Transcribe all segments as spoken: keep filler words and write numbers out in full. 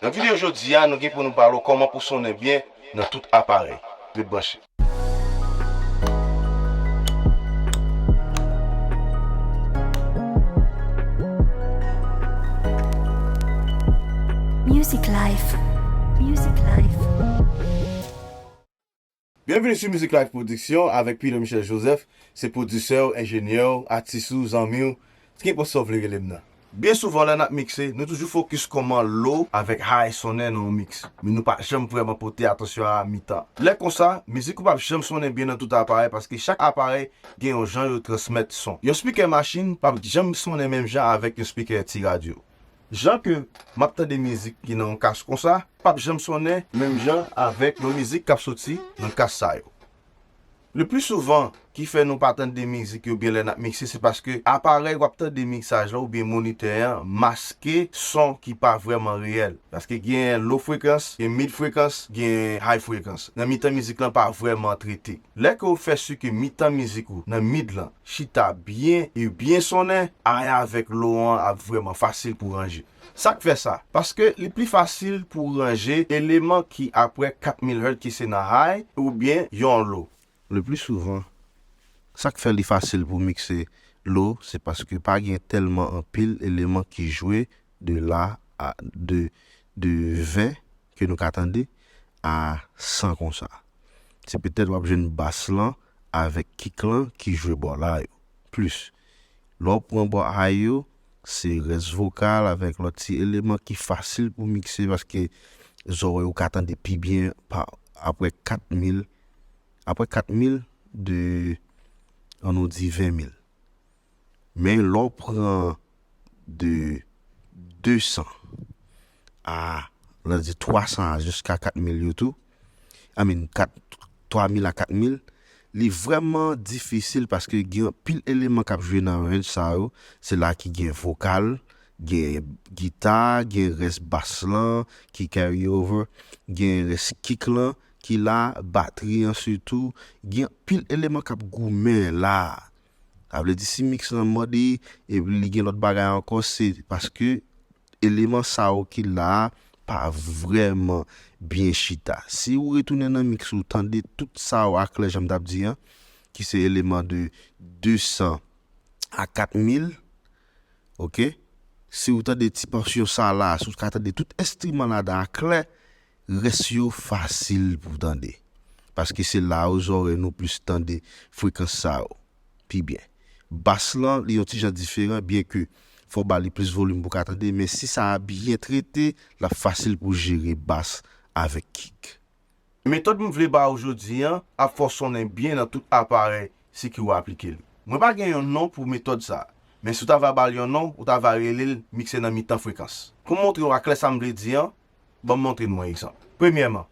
Nan videyo jodi a, nou gen pou nou pale w kòman pou sonnen byen nan tout aparèy. Ret branche. Music Life. Music Life. Byenvini sou Music Life Production avèk Peter Michel Joseph. Se pwodisè w, enjenyè w, atis ou, zanmi w, kenpòt sa w vle rele m nan. Byen souvan, lè n ap mikse, nou toujou fokis kòman low avèk high sonnen nan yon miks, men nou pa janm vrèman pote atansyon a mitan. Lè konsa, mizik ou p ap janm sonnen byen nan tout aparèy, paske chak aparèy gen yon jan yo transmèt son. Yon spikè machin p ap janm sonnen menm jan avèk yon spikè ti radyo. Jan ke m ap tande mizik ki nan yon kas konsa, p ap janm sonnen menm jan avèk yon mizik k ap soti nan kas sa yo. Le pli souvan, ki fè nou pa tande mizik yo byen lè n ap mikse, se paske aparèy w ap tande miksaj la oubyen monitè an maske son ki pa vrèman reyèl. Paske gen low frekans, gen mid frekans, gen high frekans. Nan mitan mizik lan pa vrèman trete. Lè ke w fè si ke mitan mizik ou nan mid lan chita byen e byen sonnen, high avèk low an ap vrèman fasil pou ranje. Sa k fè sa? Paske li pli fasil pou ranje eleman ki apre kat mil hertz ki se nan high oubyen yon low. Le pli souvan, sa k fè li fasil pou mikse low, se paske pa gen tèlman anpil eleman ki jwe de la a de, de ven ke nou ka tande a san konsa. Se petèt w ap jwenn bas lan avèk kick lan ki jwe bò la yo plis. Lè w pran bò high yo, se rès vokal avèk lòt ti eleman ki fasil pou mikse paske zòrèy ou ka tande pi byen pa, apre kat mil, apre kat mil de, ann nou di ven mil. Men lè w pran de de san a, ann di twa san a jiska kat mil yo tou, I mean, kat, twa mil a kat mil, li vrèman difisil paske gen anpil eleman k ap jwe nan range sa yo. Se la ki gen vokal, gen gita, gen rès bas lan ki carry over, gen rès kick lan ki la, batri an sitou. Gen anpil eleman k ap goumen la. Sa vle di si miks lan mòde epi li gen lòt bagay ankò, se paske eleman sa yo ki la a pa vrèman byen chita. Si ou retounen nan miks ou tande tout sa yo aklè jan m t ap di an, ki se eleman de de san a kat mil, oke? Si ou tande ti pòsyon sa la, si ou ka tande tout enstriman ladan aklè, rès yo fasil pou tande. Paske se la yo zòrèy nou plis tande frekans sa yo pi byen. Bas lan, li yon ti jan diferan, byenke fò w ba li plis volim pou w ka tande, men si sa a byen trete, l ap fasil pou jere bas avèk kick. Metòd m vle ba w jodi an ap fè w sonnen byen nan tout aparèy si ke w aplike l. Mwen pa gen yon non pou metòd sa, men si w ta va ba l yon non, ou ta va rele l mikse nan mitan frekans. Pou m montre w aklè sa m vle di an, ban m montre nou yon egzanp. Premyèman,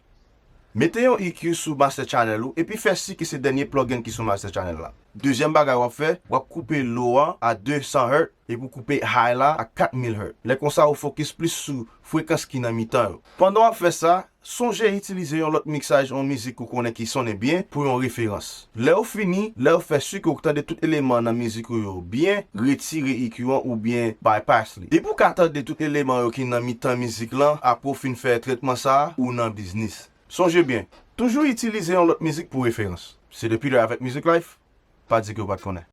mete yon E Q sou master channel ou epi fè si ke se dènye plugin ki sou master channel la. Dezyèm bagay w ap fè, w ap koupe low an a de san hertz epi w koupe high la a kat mil hertz. Lè konsa ou fokis plis sou frekans ki nan mitan yo. Pandan w ap fè sa, sonje itilize yon lòt miksaj yon mizik ou konnen ki sonnen byen pou yon referans. Lè w fini, lè w fè si ke w tande tout eleman nan mizik ou yo byen, retire E Q an oubyen bypass li. Depi w ka tande tout eleman yo ki nan mitan mizik lan apre w fin fè tretman sa a, ou nan biznis. Sonje byen, toujou itilize yon lòt mizik pou referans. Se te Peter avèk Music Life, pa di ke w pa t konnen.